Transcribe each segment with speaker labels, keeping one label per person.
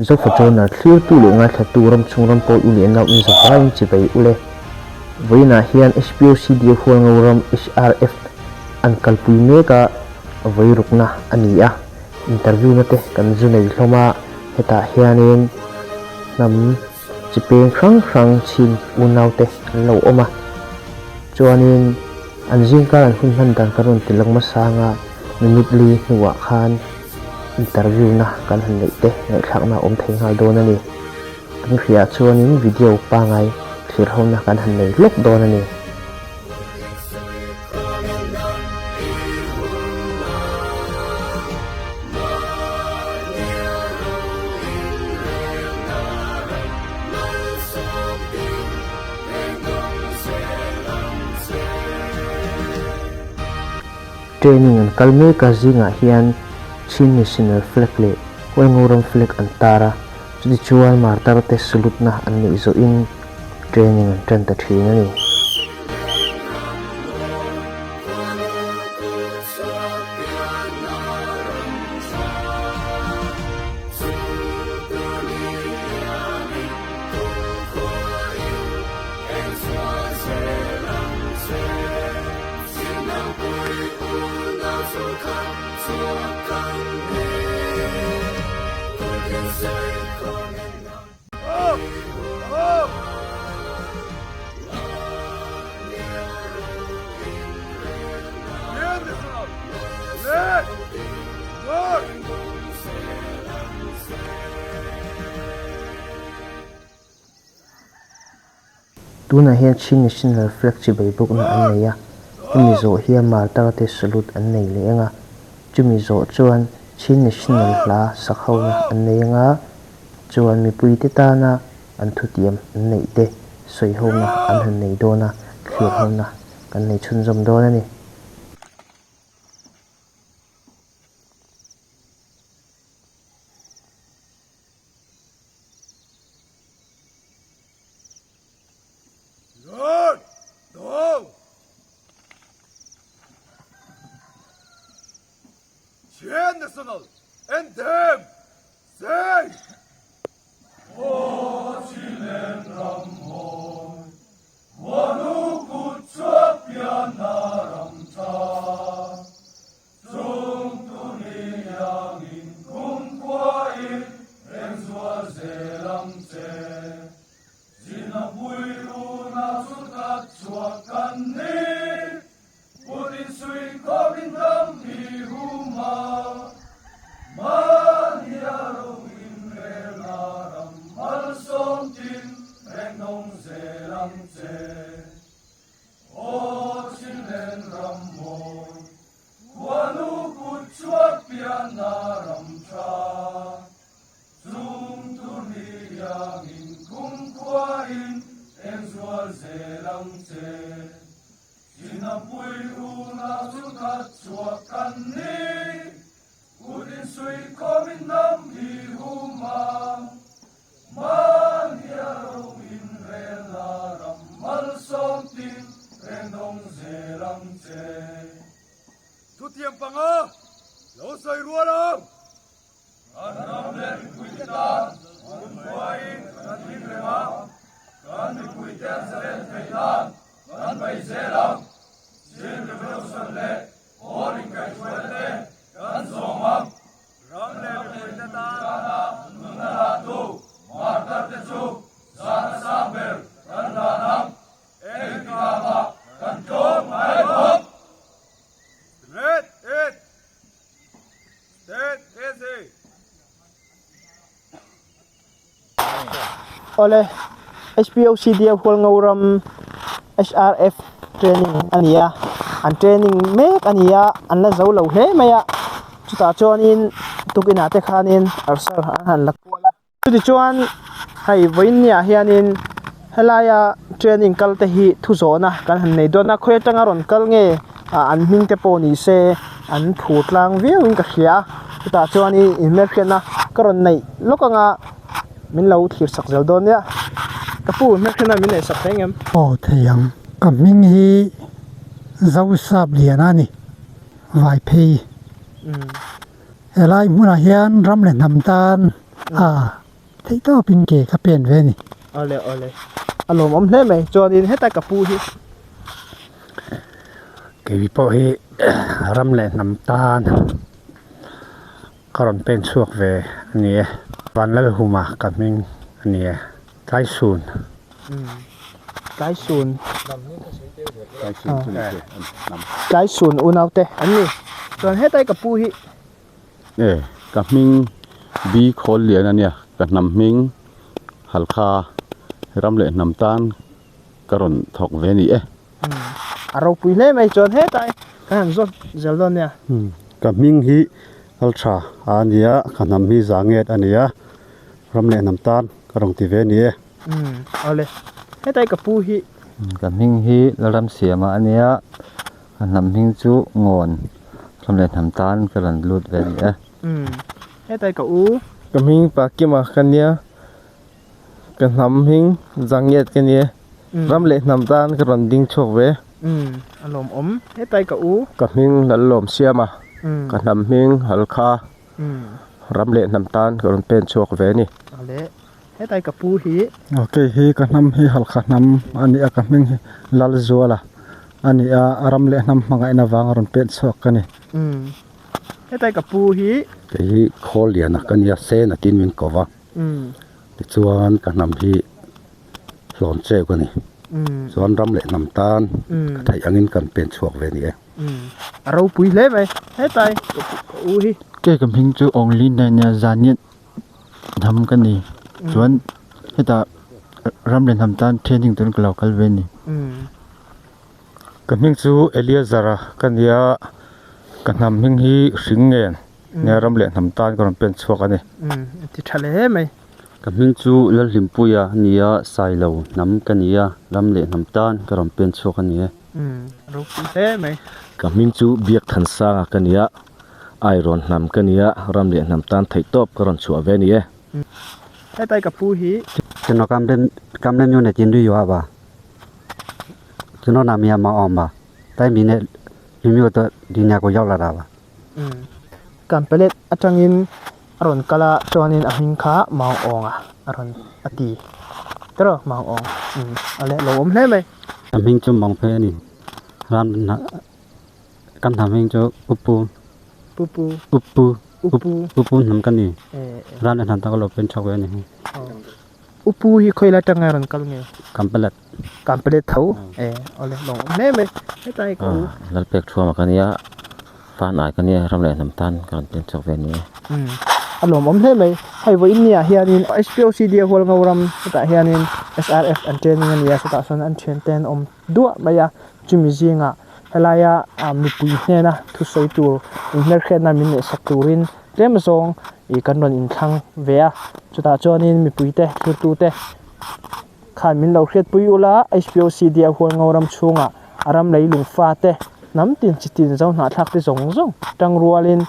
Speaker 1: Zofa Journal thlirtu leh ngaithlatu ramchhung ram pawh u leh nau in zavaiin chivei ule. Vawiinah hian HPOCD Hualngo ram HRF an kalpui mek a, vawirukna a ni a, interview na te kan zu nei hlawm a, hetah hianin hnam chi peng hrang hrang chhin unaute an lo awm a, chuanin an zingkar an hun hman dan kan rawn ti lang hmasa anga minute li hnuah khan interview na kan han neih te ngaihthlakna a awm thei nghal dawn a ni. Kan hriah chuanin video pangai thlir hona kan han nei lawk dawn a ni. Training an kal mek a zingah hian Chin National Flag leh Hualngoram Flag an tar a, chutichuan martar te sulutna an neih zawhin training an tan ta thin a ni. Tunah hian Chin National Flag chibai bawkna an nei a, hemi zawh hian Martar te salute an nei leh ang a, chumi zawh chuan Chin National hla sak hona an nei ang a, chuan mipuite tana an thutiam an neih te sawi hona an han nei dawn a, thlir hona kan nei chhunzawm dawn a ni.
Speaker 2: Thutiam panga lo sawi rual ang. Kan ram leh mipuite tan kumkhuain kan hlim reng a, kan mipuite an zalen theih nan kan bei zel ang. Chin Revolution leh Pawl inkaihhruaina te kan zawm ang. Ram leh mipuite tana nunna hlahtu martar te chu zahna sang ber kan hlan ang. Engtikah mah kan tlawm ngai bawk. Red it Stand easy.
Speaker 1: Awle, HPOCDF Hualngoram HRF training a ni a, an training mek a ni a, an la zo lo hle mai a, chutah chuanin tukinah te khanin arsa an han la kual a. Chutichuan hei vawiin niah hianin helaia training kal te hi thu zawhna kan han nei dawn a, khawi atanga rawn kal nge ah an hming te pawh ni se an phur tlang viau in ka hria a, chutah chuan ih inhmelhriatna ka rawn neih lawk anga min lo thlir sak zel dawn nia, ka pu hmelhriatna min neih sak thei ang em?
Speaker 3: Aw thei ang, ka hming hi Zosap Liana a ni, Vaiphei. Helai hmunah hian ram leh hnam tan a. Theihtawpin ke ka pen ve a ni.
Speaker 1: Awle awle. A lawmawm hle mai. Chuanin heta ka pu hi.
Speaker 4: Kei pawh hi ram leh hnam tan ka rawn pen chhuak ve a ni e. Vanlalhuma ka hming a ni e. Tlaisun.
Speaker 1: Tlaisun. Tlaisun unaute an ni. Chuan hetai ka pu hi.
Speaker 5: E, ka hming Bi Khawl Lian a nia, ka hnam hming Halkha ram leh hnam tan ka rawn thawk ve a ni e.
Speaker 1: A ropui hle mai chuan hetai kan han zawt zel dawn nia.
Speaker 4: Ka hming hi Altha a nia, ka hnam hi Zanget a nia, ram leh hnam tan ka rawn ti ve a ni e.
Speaker 1: Awle, hetai ka pu hi.
Speaker 6: Ka hming hi Lalramsiama a nia, Ka hnam hming chu Ngawn ram leh hnam tan ka rawn lut ve a ni e.
Speaker 1: Umm hetai ka u.
Speaker 7: Ka hming Pa Kima ka nia, ka hnam hming Zangiat ka ni e, ram leh hnam tan ka rawn ding chhuak ve.
Speaker 1: Umm a lawmawm, hetai ka u.
Speaker 7: Ka hming Lallawm Siama, ka hnam hming Halkha, ram leh hnam tan ka rawn pen chhuak ve a ni.
Speaker 1: Awle, Hetlai ka pu hi.
Speaker 4: Kei hi ka hnam hi Halkha hnam a ni a, ka hming hi Lalzuala a ni a, a ram leh hnam hmangaihna vanga rawn pet chhuak ka ni.
Speaker 1: Umm hetlai ka pu hi.
Speaker 5: Kei hi Khawlliana ka nia, Sena tiin min ko va, tichuan ka hnam hi Hlawn cheu ka ni, chuan ram leh hnam tan ka theih angin kan pen chhuak ve a ni e.
Speaker 1: Umm a ropui hle mai, hetlai ka u hi.
Speaker 6: Kei ka hming chu Awngli nia Zaniat Hnam ka ni. Chuan hetah ram leh hnam tan training turin ka lo kal ve a ni.
Speaker 7: Ka hming chu Eleazar-a ka ni a, ka hnam hming hi Hring ngen nia ram leh hnam tan ka rawn pen chhuak a ni.
Speaker 1: A ti tha hle mai.
Speaker 6: Ka hming chu Lalhlimpuia a ni a, Sailo hnam ka ni a, ram leh hnam tan ka rawn pen chhuak a ni e.
Speaker 1: Ropui hle mai.
Speaker 8: Ka hming chu Biakthansanga ka ni a, Airawn hnam ka nia, ram leh hnam tan theih tawp ka rawn chhuah ve a ni e.
Speaker 1: Hetlai ka pu hi.
Speaker 9: Chuno kam le myo ne chin ri yo ba. Chuno na mi ma om ba. Tai mi ne mi myo to di nya ko yaw la da ba.
Speaker 1: Kan pellet atangin a rawn kal a, chuanin a hming kha Maung Aung a a rawn a ti. Tiraw Maung Aung? Umm a leh lo awm hle mai.
Speaker 9: Ka hming chu Maung Phe a ni. Ram Kan hnam hming chu Upu.
Speaker 1: Pupu.
Speaker 9: Upu.
Speaker 1: Upu.
Speaker 9: Upu hnam ka ni. Ran leh hnam tak a lo pen chhuak ve a ni hi.
Speaker 1: Upu hi khawi lai atanga rawn kal nge?
Speaker 9: Kampalet.
Speaker 1: Kampalet tho. E awle lawng awm hle mai. Hetlai ka u.
Speaker 8: Lalpek thuama ka nia, fan ai ka nia, ram leh hnam tan ka rawn pen chhuak ve a ni e.
Speaker 1: A lawmawm hle mai. Hei vawiin ni ah hianin HPOCD a hual ngo ram hetah hianin SRF an training a ni a, chutah sawn an thiante an awm duah mai a, chumi zingah Helaia mipui hnena thusawi tur inhmelhriatna min neihsak turin tlem zawng ih kan rawn inthlang ve a, chutah chuanin mipuite thirtute khan min lo hriatpui ula HPOCD a hual ngo ram chhungah a ram lei lungfa te hnam tin chi tin zo hnahthlak te zawng zawng tang rualin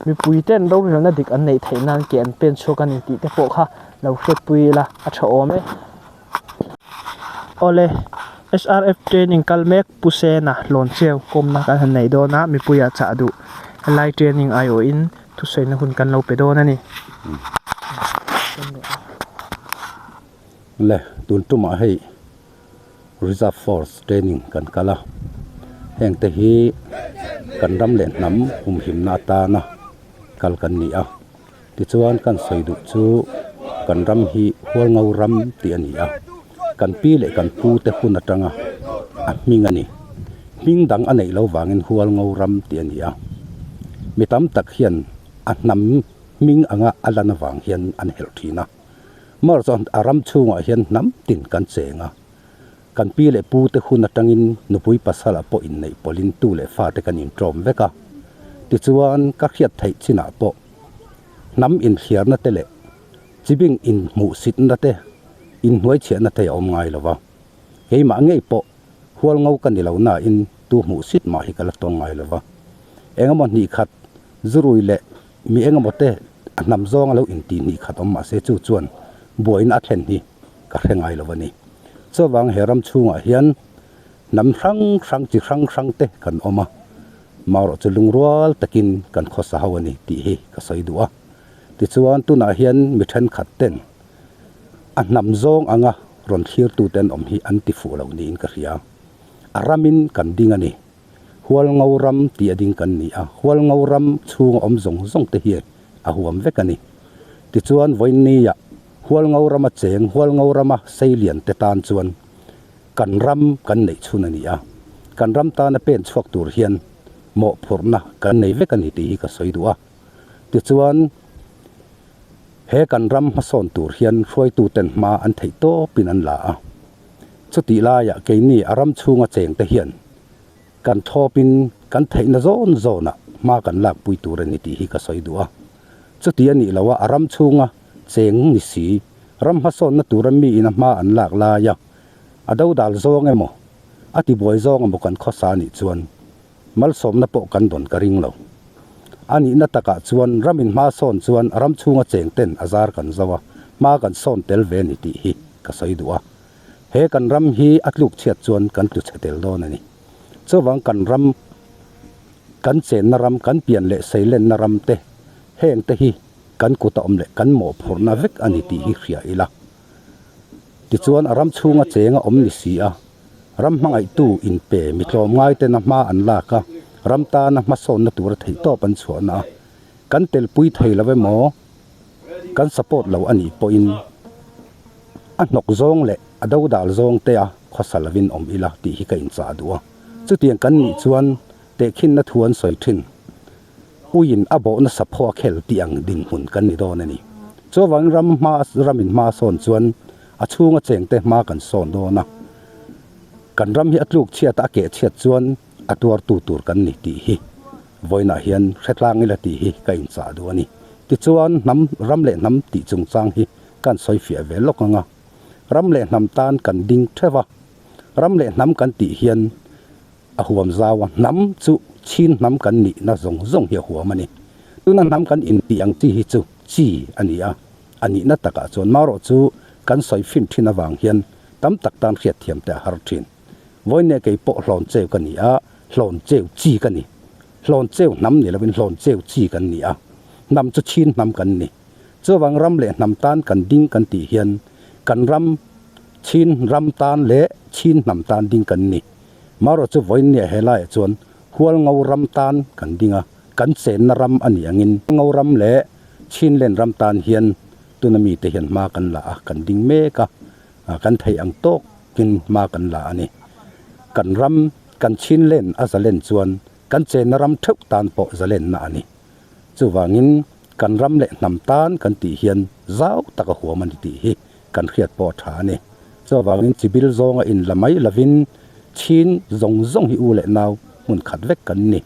Speaker 1: mipuiten rorelna dik an neih theih nan ke an pen chhuak a ni tih te pawh kha lo hriatpui ila a tha awm e. Awle, SRF training kal mek Pu Sena hlawn cheu kawmna kan han nei dawn a, mipuiah chah duh helai training aiawhin thusawiina hun kan lo pe dawn a ni.
Speaker 5: Le, tun tumah hei Reserve Force training kan kal a, hengte hi kan ram leh hnam humhimna atana kal kan ni a. Tichuan kan sawi duh chu kan ram hi Hualngo ram tih a ni a, kan pi leh kan pu te hun atanga a hming a ni. Hming dang a neih lo vangin Hualngo ram tih a ni a. Mi tam tak hian a hnam hming anga a lan avang hian an helh thin a. Mar chuan a ram chhungah hian hnam tin kan cheng a. Kan pi leh pu te hun atangin nupui pasal ah pawh inneih pawlhin tu leh fate kan inṭawm vek a. Tichuan ka hriat theih chinah pawh hnam inthliarna te leh chibing inhmuhsitna te, inhnuaichhiahna te a awm ngai lo va. Keimah ngei pawh hual ngo ka ni lo nain tu hmuhsit mah hi ka la tawng ngai lo va. Engemaw hnihkhat zurui leh mi engemaw te a hnam zawng a lo intih hnihkhat awm mahse chu chuan buaina a thlen hi ka hre ngai lo a ni. Chuvang he ram chhungah hian hnam hrang hrang chi hrang hrang te kan awm a, marawh chu lungrual takin kan khawsa ho a ni tih hi ka sawi duh a. Tichuan tunah hian mi thenkhat ten. A hnam zawng anga rawn thlirtute an awm hi an ti fuh lo niin ka hria. A ramin kan ding a ni. Hualngo ram tih a ding kan ni a, Hualngo ram chhunga awm zawng zawng te hi a huam vek a ni. Tichuan vawiinniah Hualngo rama cheng Hualngo rama seilian te tan chuan kan ram kan neih chhun a ni a, kan ram tana pen chhuak tur hian mawhphurhna kan nei vek a ni tih hi ka sawi duh a. Tichuan he kan ram hmasawn tur hian hruaituten hma an theih tawpin an la a. Chutih laiah keini a ram chhunga chengte hian kan thawpin kan theihna zawn zawnah hma kan lakpui tur a ni tih hi ka sawi duh a. Chuti a nih loha a ram chhunga cheng ni si, ram hmasawnna tura miin a hma an lak laia a dodal zawng emaw, a tibuai zawng emaw kan khawsa a nih chuan malsawmna pawh kan dawn ka ring lo. A nihna takah chuan ramin hma sawn chuan a ram chhunga cheng ten a zar kan zo a, hma kan sawn tel ve a ni tih hi ka sawi duh a. He kan ram hi a tluk chhiat chuan kan tlu chhe tel dawn a ni. Chuvang kan ram, kan chenna ram, kan pian leh seilenna ram te, heng te hi kan kut a awm leh kan mawhphurhna vek a ni tih hi hria ila. Tichuan a ram chhunga cheng a awm ni si a, ram hmangaihtu inpe mi tlawmngai tena hma an lak a, ram tana hmasawnna tura theihtawp an chhuahna a, kan telpui thei lo emaw, kan support lo a nih pawhin a hnawk zawng leh a dodal zawng te a khawsa lovin awm ila tih hi ka inchah duh a. Chutiang kan nih chuan tehkhinna thu an sawi thin. Uiin a bawhna sapho a khel tih ang dinhmun kan ni dawn a ni. Chuvangin ram hma ramin hma sawn chuan a chhunga chengte hma kan sawn dawn a. Kan ram hi a tluk chhiat a a keh chhiat chuan a tuartu tur kan ni tih hi vawiinah hian hretlang ila tih hi ka inchah duh a ni. Tichuan hnam ram leh hnam tih chungchang hi kan sawi fiah ve lawk ang a. Ram leh hnam tan kan ding theuh a. Ram leh hnam kan tih hian A huam zau a, hnam chu chin hnam kan nihna zawng zawng hi a huam a ni. Tuna hnam kan intih ang chi hi chu chi a ni a, a nihna takah chuan marawh chu kan sawi fin thin avang hian tam tak tan hriatthiam te a har thin. Vawiinne kei pawh hlawn cheu ka ni a, hlawn cheu chi ka ni. Hlawn cheu hnam ni lovin hlawn cheu chi kan ni a, hnam chu chin hnam kan ni. Chuvang ram leh hnam tan kan ding kan tih hian kan ram chin ram tan leh chin hnam tan ding kan ni. Marawh chu vawiinniah helaiah chuan Hualngo ram tan kan ding a, kan chenna ram a nih angin Hualngo ram leh Chinlen ram tan hian tuna mite hian hma kan la a, kan ding mek a, kan theih ang tawkin hma kan la a ni. Kan ram, kan Chinlen a zalen chuan kan chenna ram theuh tan pawh zalenna a ni. Chuvangin kan ram leh hnam tan kan tih hian zau tak a huam a ni tih hi kan hriat pawh a tha a ni. Chuvangin chibil zawnga inla mai lovin chhin zawng zawng hi u leh nau hmun khat vek kan ni.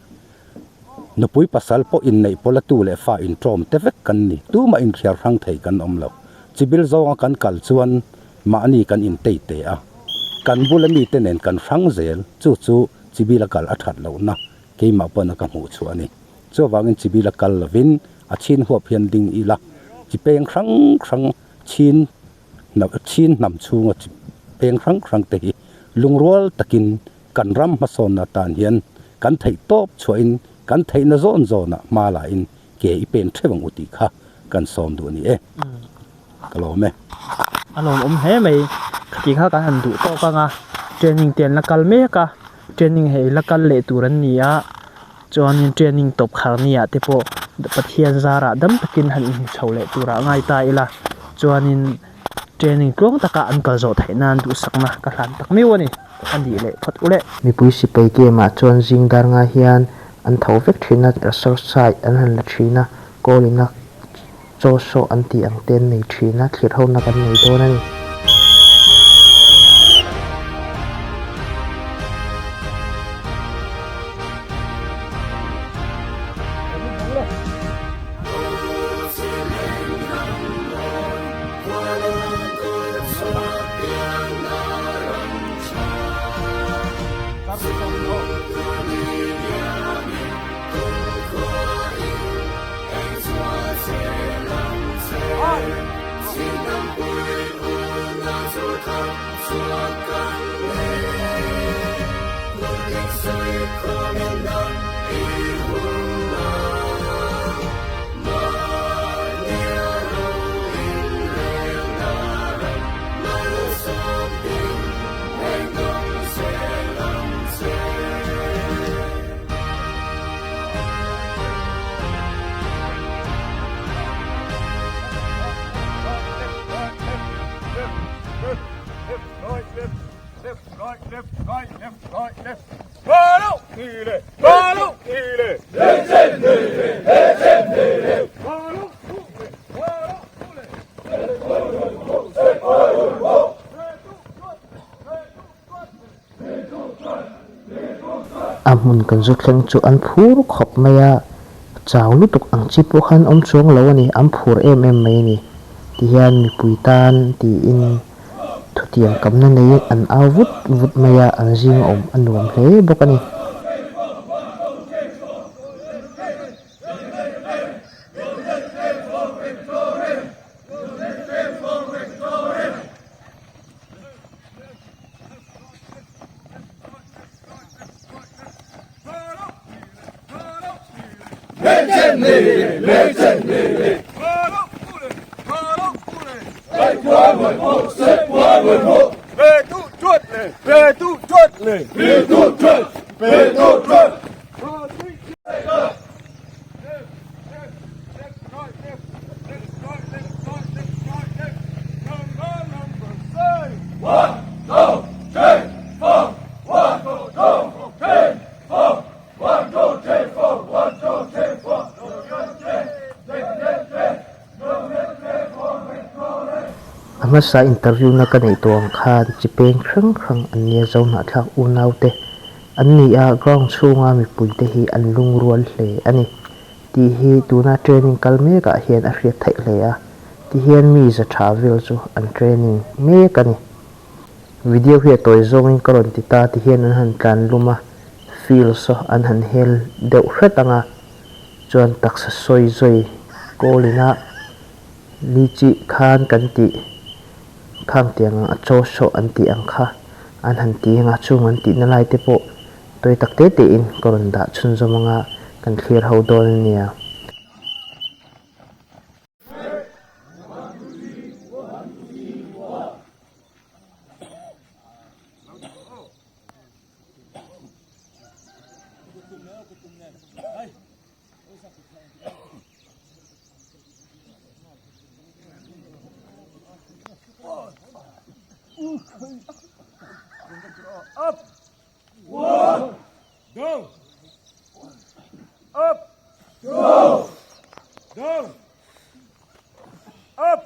Speaker 5: Nupui pasal pawh inneih pawla tu leh fa intawm te vek kan ni. Tumah inthiar hrang thei kan awm lo. Chibil zawnga kan kal chuan mahni kan intei te a, kan bula mite nen kan hrang zel. Chu chu chibila kal a that lohna keimah pawna ka hmuh chhuah a ni. Chuvangin chibila kal lovin a chhin huap hian ding ila, chi peng hrang hrang Chin chin hnam chhunga chi peng hrang hrang te hi lungrual takin kan ram hmasawnna tan hian kan theih tawp chhuahin kan theihna zawn zawnah hma lahin ke i pen theuh ang u tih kha kan sawm duh a ni e. Ka lawm e.
Speaker 10: A lawmawm hle mai. Khati kha kan han duh tawk ang a, training te an la kal mek a, training hei la kal leh tur an ni a. Chuanin training tawp khar ni ah te pawh Pathian zarah dam takin han inhmu chho leh turah ngai ta ila. Chuanin training tluang taka an kal zawh theih nan duhsakna ka hlan tak miau a ni. A nih leh phawt u le.
Speaker 1: Mipui sipai game ah chuan zing dar ngai hian an tho vek thin a, exercise an han la thin a, goal ina chaw sawh an tih ang te an nei thin a, thlir hona kan nei dawn a ni. A hmun kan zu thleng chu an phur khawp mai a, chau lutuk ang chi pawh khan awm chuang lo a ni, an phur em em mai a ni. Tihian mipui tan tiin thutiang kamna neiin an au vut vut mai a, an zing awm a nuam hle bawk a ni. A hmasa interview na ka neih tawh ang khan chi peng hrang hrang an nia Zohnahthlak unau te an ni a, ground chhunga mipui te hi an lungrual hle a ni. Tih hi tuna training kal mekah hian a hriat theih hle a, ti hian mi za tha vel chu an training mek a ni. Video hi a tawi zawngin ka rawn ti ta ti hian an han tlan lum a, field saw an han hel deuh hret ang a, chuan taksa sawi zawi kawlin a ni chi khan kan tih khang tiang ang a chaw saw an tih ang kha an han ti ang a, chung an tihna lai te pawh Tawi tak te te in ka rawn dah chhunzawm anga kan thlir ho dawn a nia.
Speaker 2: Up! One, down, up, two, down, up,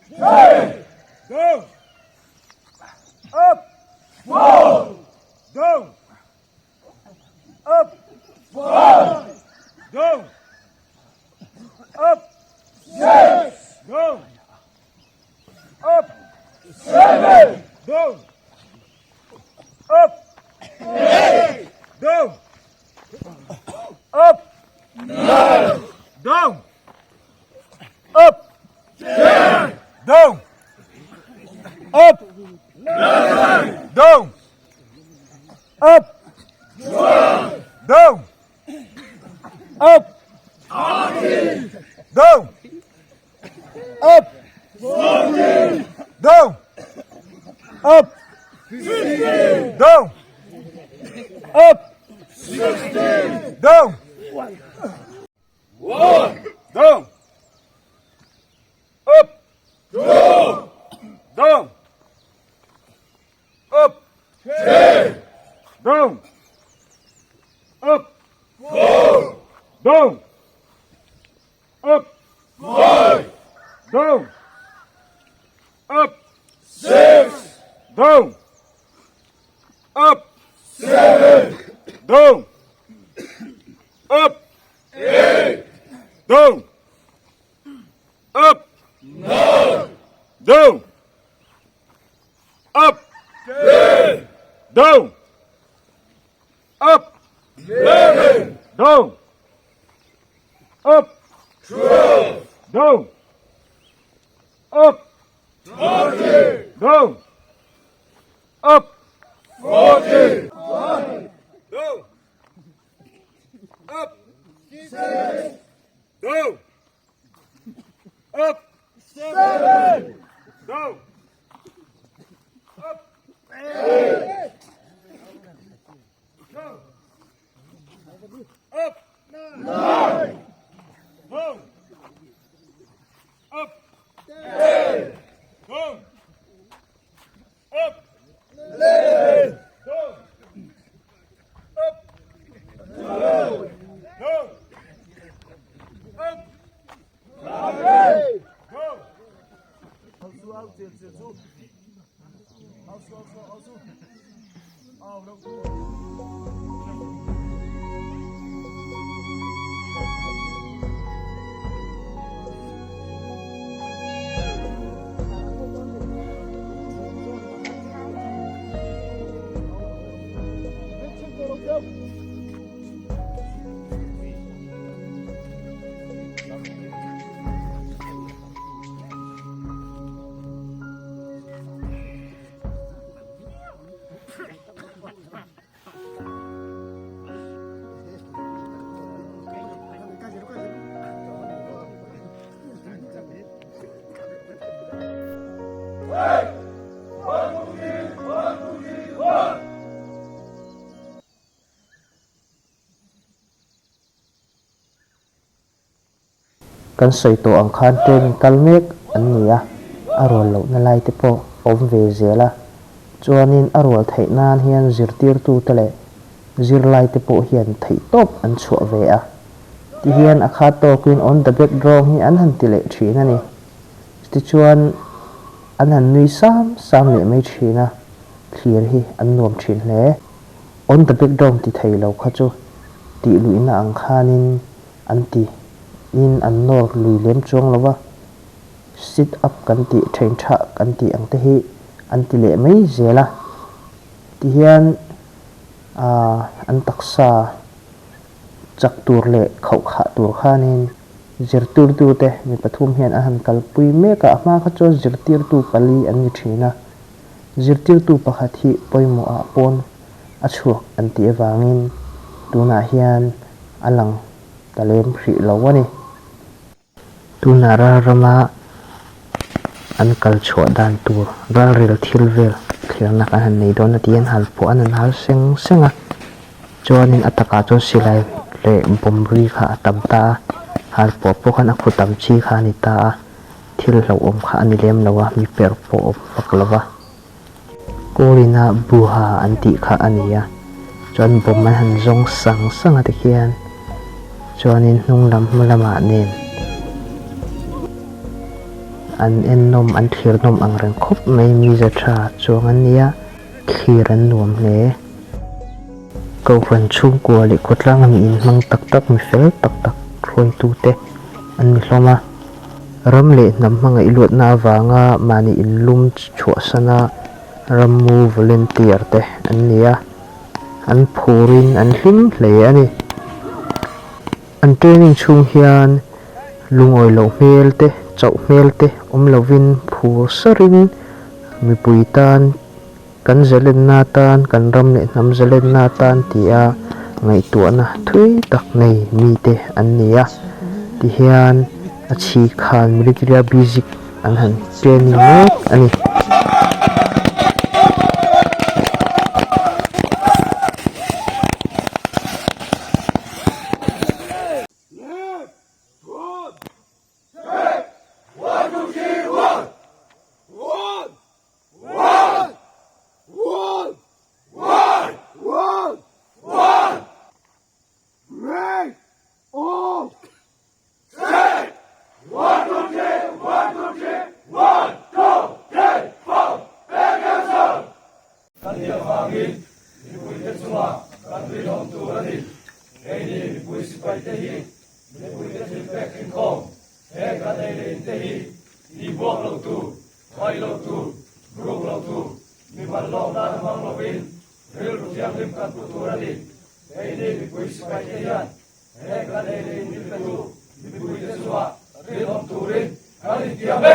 Speaker 2: three, down, up, four, down, up, five, down, up, six, down, up, seven, down. Up! Eight! Down! Up! Nine! Down! Up! Ten! Down! Up! Nine! Down! Up! 12! Down! Up! 13! Down! Up! 14! Down! Up! 15! Down! Up! 16! Down! 1! Down! Up! 2! Down! Up! 3! Down! Up! 4! Down! Up! 5! Down! Up! 6! Down! Up! 7! Down! Up! 8! Down! Up! 9! Down! Up! 10! Down! Up! 11! Down! Up! 12! Down! Up! 13! Down! Up! 14! 1! Down! Up! 6! Down! Up! 7! Down! Up! 8! Down! Up! 9! Down! Up! 10! Down! Up! 11! Down!
Speaker 1: Kan sawi tawh ang khan training kal mek an ni a, a rual lohna lai te pawh awm ve zel a. Chuanin a rual theih nan hian zirtirtute leh zirlai te pawh hian theihtawp an chhuah ve a. Tihian a khat tawkin on the back drawng hi an han ti leh thin a ni. Chutichuan an han nui sam sam leh mai thin a, thlir hi an nuam thin hle. On the back drawng ti thei lo kha chu tih luihna ang khanin an ti in an nawr lui lem chuang lo va, sit up kan tih then tha kan tih ang te hi an ti leh mai zel a. Tihian aah an taksa chak tur leh khauh khah tur khanin zirtirtute mi pathum hian an han kalpui mek a, a hma kha chuan zirtirtu pali an ni thin a, zirtirtu pakhat hi pawimawh ah pawn a chhuak an tih avangin tunah hian a lang ta lem hrih lo a ni. Tunah ral rama an kal chhuah dan tur ralrel thil vel thlirna kan han nei dawn a ti hian hal pawh an han hal seng seng a, chuanin a takah chuan silai leh bawm ri kha a tam ta a, hal pawh pawh khan a khu tam chi kha a ni ta a, thil hlauhawm kha a ni lem lo a, mi per pawh awm vak lo va. Kawlina buha an tih kha a ni a, chuan bawm an han zawng sang sang a tikhian chuanin hnung lam hma lamah nen an ennawm an thlir nawm ang reng khawp mai mize tha chuang an nia thlir an nuam hle. Kohhran chhungkua leh khawtlang a mi inhmang tak tak mi fel tak tak hruaitute an ni hlawm a. Ram leh hnam hmangaih luatna avanga mahni inlum chhuahsana rammu volunteer te an ni a, an phurin an hlim hle a ni. An training chhung hian lungawi loh hmel te, chauh hmel te awm lovin phur sarin mipui tan Kan zalenna atan, kan ram leh hnam zalenna atan tia ngaihtuahna thui tak nei mite an ni a. Tihian a chhi khan military basic an han training mek a ni.
Speaker 2: Hmai lo tur, ruk lo tur, mimal lawk nan hmang lovin rilru thianghlim kan pu tur a ni. Keini mipui sipaite hian he kan ei leh in pe tu mipuite chungah rinawm turin kan intiam e.